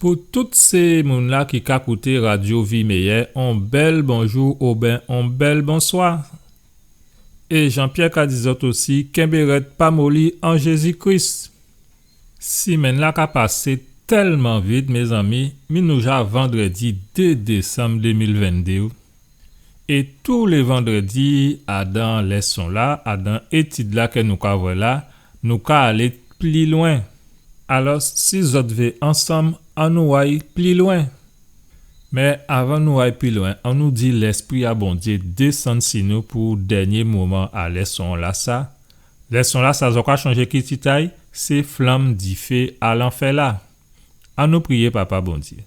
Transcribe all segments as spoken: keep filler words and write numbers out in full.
Pou tout sé moun-la ki ka kouté Radio Vie Meilleure, on bèl bonjou oben on bèl bonswa. É Jean-Pierre ka di zòt osi, kenbé rèd, pa moli an Jézi Kris. Simenn-la ka pasé tèlman vit, mézanmi, mi nou ja vandrèdi dé désanm dé mil venndé. É tou lé vandrèdi, adan lèson-la, adan étid-la kè nou ka vwè la, nou ka alé pli lwen. Alò, si zòt vé ansanm, annou ay pli lwen. Mé avan nou ay pli lwen, annou di Lèspri a Bondyé désann si nou pou dènyé moman a lèson-lasa. Lèson-lasa, zòt ka chonjé ki tit a'y, sé Flanm difé a lanfè-la. Annou priyé Papa Bondyé.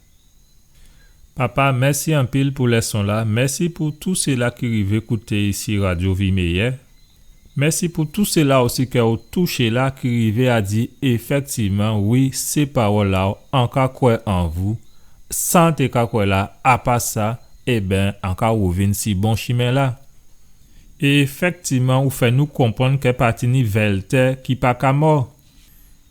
Papa, mèsi anpil pou lèson-la. Mèsi pou tou sila ki rivé kouté isi Radio Vie Meilleure. Mèsi pou tou sila osi kè ou touché la ki rivé a di, éfèktivman, wi, sé pawòl-la, an ka kwè an vou. Sa an té ka kwè la, apa sa, ében, an ka wouvin si bon chimen-la. É éfèktivman, ou fè nou konprann kè pa tini vètè ki pa ka mò.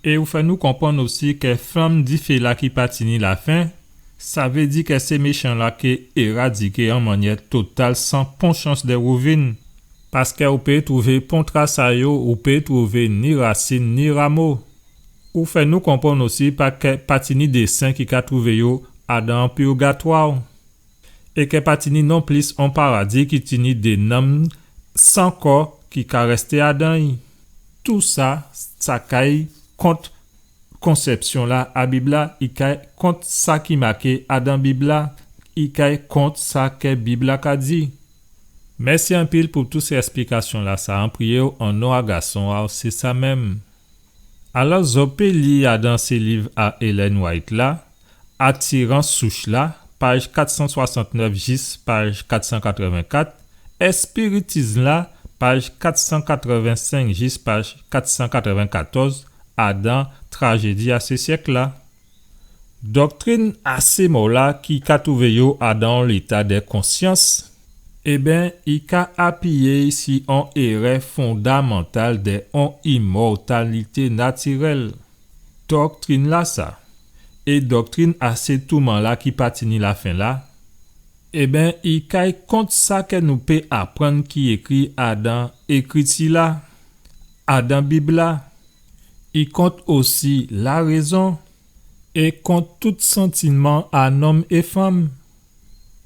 É ou fè nou konprann osi kè flanm difé-la ki pa tini lafen, sa vé di kè sé méchan-la ké éradiké an mannyè total san pon chans dè wouvin. Paskè ou pé twouvé pon tras a yo, ou pé twouvé ni rasin ni ramo. Ou fè nou konprann osi pa kè pa tini dé sen ki ka twouvé yo adan piwougatwa. É kè pa tini nonplis on paradi ki tini dé nanm san kò ki ka rèsté adan'y. Tousa, sa kay kont konsèpsyon-la a Bib-la, i kay kont sa ki maké adan Bib-la, i kay kont sa kè Bib-la ka di. Mèsi anpil pou tout sé èsplikasyon-lasa, an priyé'w an non a Gason a'w, sé sa menm. Alò, zòt pé li adan sé liv a Ellen White la, Atirans souch la, paj kat san swasant-nèf jis paj kat san katrèven-kat, Èspiritizm la, paj kat san katrèven-senk jis paj kat san katrèven-katòz, adan Trajédi a sé syèk la. Doktrin a sé mò la ki ka twouvé yo adan on léta dè konsyans, ében, i ka apiyé si on érè fondamantal dè on imòtalité natirèl. Doktrin-lasa, é doktrin a sé touman la ki pa tini lafen la, ében, i kay kont sa kè nou pé aprann ki ékri adan Ékriti la, adan Bib la. I kont osi larézon, é kont tout santiman a nonm é fanm.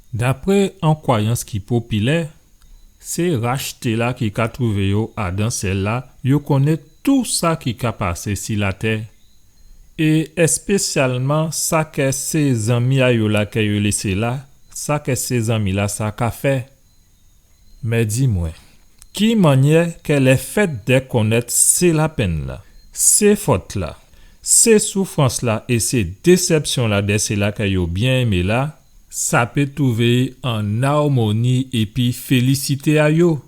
Dapré on kwayans ki popilè, sé rachté la ki ka twouvé yo adan syèl la, yo konnèt tou sa ki ka pasé si latè. É èspésyalman sa kè sé zanmi a yo la kè yo lésé la, sa kè sé zanmi-lasa ka fè. Mé di mwen, ki mannyè kè lèfèt dè konnèt sé lapenn la, sé fòt la, sé soufrans la é sé désèpsyon la dè sila kè yo byen enmé la, sa pé twouvé an awmoni épi félisité a yo?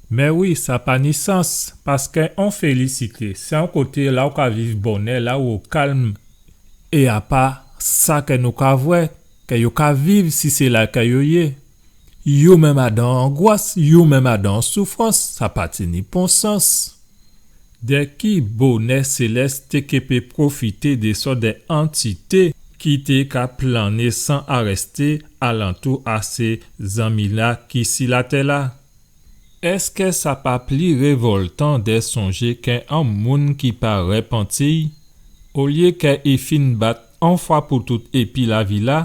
Mé wi, sa pa ni sans, paskè on félisité, sé on koté la ou ka viv bonnè, la ou o kalm, é a pa sa kè nou ka vwè, kè yo ka viv si sé la kè yo yé. Yo menm adan angwas, yo menm adan soufrans, sa pa tini pon sans. Dè ki bonnè sélès té ké pé pwofité dè sòt dè antité ki té ka plané san arèsté alantou a sé zanmi-la ki si latè la? Èskè sa pa pli révòltan dè sonjé kè on moun ki pa répanti, olyé kè i fin bat on fwa pou tout épi lavi la,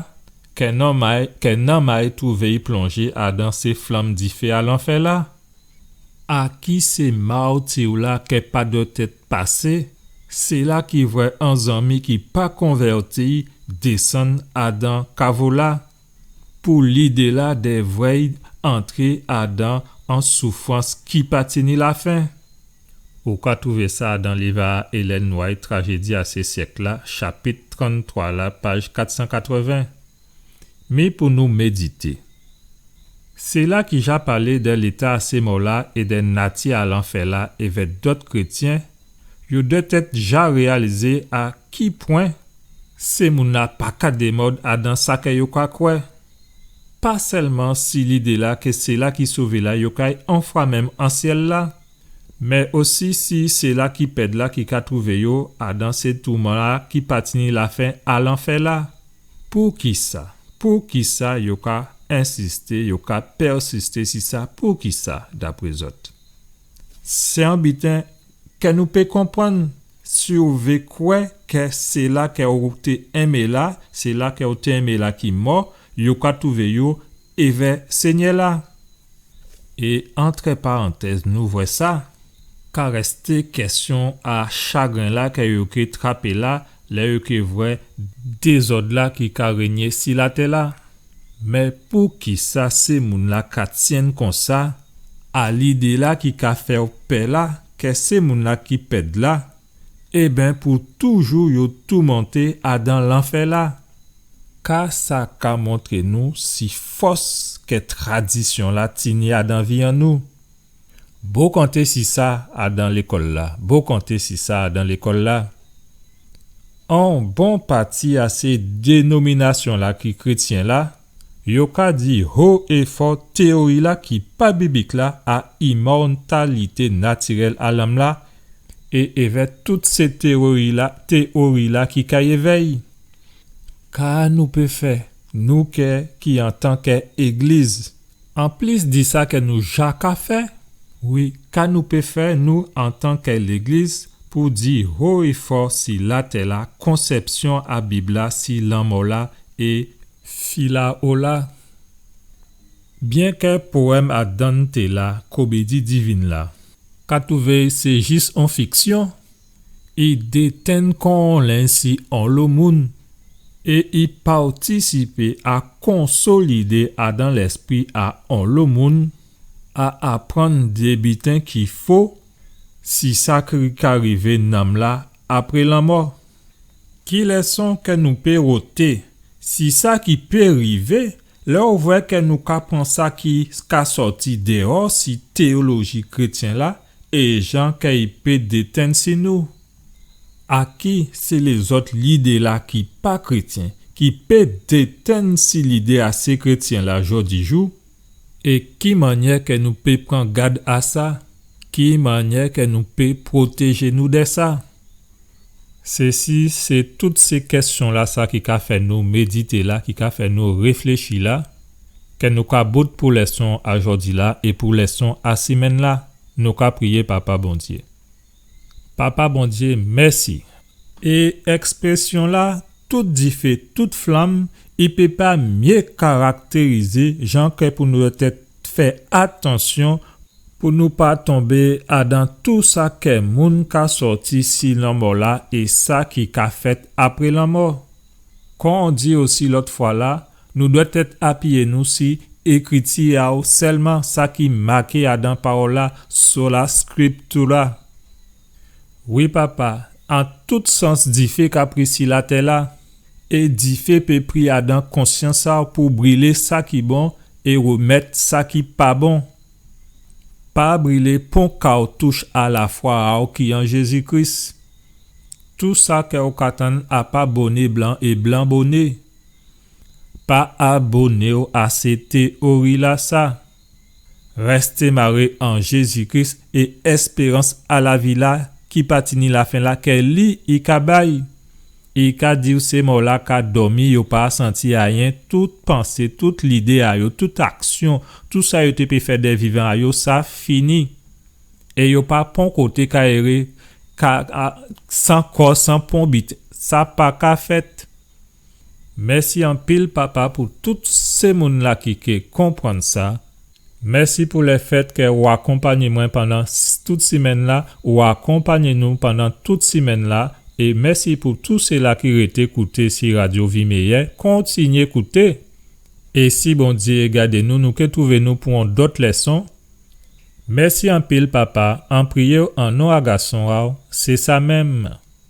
kè nanm a'y, kè nanm a'y twouvé i plonjé adan sé flanm difé a lanfè la? A ki sé marti-la kè pa dwèt èt pasé, sila ki vwè on zanmi ki pa konvèti désann adan kavo la, pou lidé-la dè vwè'y antré adan on soufrans ki pa tini lafen. Ou ka twouvé sa dan liv a Ellen White, Trajédi a sé syèk la, chapit tranntwa la, paj kat san katrèven. Mi pou nou médité. Sila ki ja palé dè léta a sé mò la é dè nati a lanfè la évè dòt krétyen, yo dwèt èt ja réyalizé a ki pwen sé moun-la pa ka démòd adan sa kè yo ka kwè. Pa sèlman si lidé-la kè sila ki sové la yo kay on fwa menm an syèl la, Mé osi si sé la ki pèd la ki ka twouvé yo adan sé touman la ki pa tini lafen a lanfè la. Poukisa? Poukisa yo ka ensisté, yo ka pèsisté si sa? Poukisa, dapré zòt? Sé on biten kè nou pé konprann si ou vé kwè kè sé la kè ou té enmé la, sé la kè ou té enmé la ki mò, yo ka twouvé yo évè Sényè la. É antrè parantèz, nou vwè sa ka rèsté kèsyon a chagren la kè yo ké trapé la, lè yo ké vwè dézòd la ki ka rényé si latè la. Mé poukisa sé moun la ka tyenn konsa a lidé la ki ka fè ou pè la, kè sé moun la ki pèd la, ében, pou toujou yo toumanté adan lanfè la? Ka sa ka montré nou si fòs kè tradisyon la tini adan vi an nou? Bokanté si sa adan lékòl la, bokanté si sa adan lékòl la. On bon pati a sé dénominasyon la ki krétyen la, yo ka di ho é fò téyori la ki pa biblik la a imòtalité natirèl a lanm la, é évè tout sé téyori la, téyori la ki kay évè'y. Ka nou pé fè, nou kè ki antan kè égliz, anplis di sa kè nou ja ka fè, wi, ka nou pé fè, nou, antan kè légliz, pou di ho é fò si latè la, konsèpsyon a Bib la si lanmò la é filao la? Byenkè powèm a Dante la, Komedi Divin la, ka twouvé sé jis on fiksyon, i détenn kon on lenj si onlo moun, é i patisipé a konsolidé adan lèspri a onlo moun, a aprann dé biten ki fo si sa ki ka rivé nanm la apré lanmò. Ki lèson kè nou pé woté si sa ki pé rivé lè ou vwè kè nou ka pran sa ki ka sòti dèwò si téyoloji krétyen la é jan kè i pé détenn si nou? A ki sé lézòt lidé la ki pa krétyen ki pé détenn si lidé a sé krétyen la jòdijou? É ki mannyè kè nou pé pran gad a sa? Ki mannyè kè nou pé pwotéjé nou dè sa? Sési sé tout sé kèsyon la sa ki ka fè nou médité la, ki ka fè nou réfléchi la, kè nou ka bout pou lèson a jòdi la é pou lèson a simenn la. Nou ka priyé Papa Bondyé. Papa Bondyé, mèsi. É èksprésyon la, tout difé, tout flanm, i pé pa myé karaktérizé jan kè pou nou dwèt fè atansyon pou nou pa tonbé adan tou sa kè moun ka sòti si lanmò la é sa ki ka fèt apré lanmò. Kon on di osi lòt fwa la, nou dwèt èt apiyé nou si Ékriti a ou sèlman, sa ki maké adan pawòl la, sola scriptura. Wi, Papa, an tout sans difé ka pri si latè la, é difé pé pri adan konsyans a ou pou brilé sa ki bon é rèmèt sa ki pa bon. Pa brilé pon kawtouch a lafwa a ou ki an Jézi Kris. Tou sa kè ou ka tann a pa boné blan é blan boné. Pa aboné ou a sé téyori la sa. Rèsté maré an Jézi Kris é èspérans a lavi la ki pa tini lafen la kè li i ka bay. I ka di ou sé mò la ka dòmi, yo pa santi ayen, tout pansé, tout lidé a yo, tout aksyon, tou sa yo té pé fè dè vivan a yo, sa fini. É yo pa pon koté ka éré, ka, a, san kò, san pon biten, sa pa ka fèt. Mèsi anpil, Papa, pou tout sé moun la ki ké konprann sa. Mèsi pou lèfèt kè ou akonpangné mwen pandan s-, tout simenn la, ou akonpangné nou pandan tout simenn la, é mèsi pou tou sila ki rété kouté si Radio Vie Meilleure, kontinyé kouté. É si Bondyé gadé nou, nou ké twouvé nou pou on dòt lèson. Mèsi anpil, Papa, an priyé ou an non a Gason a ou, sé sa menm.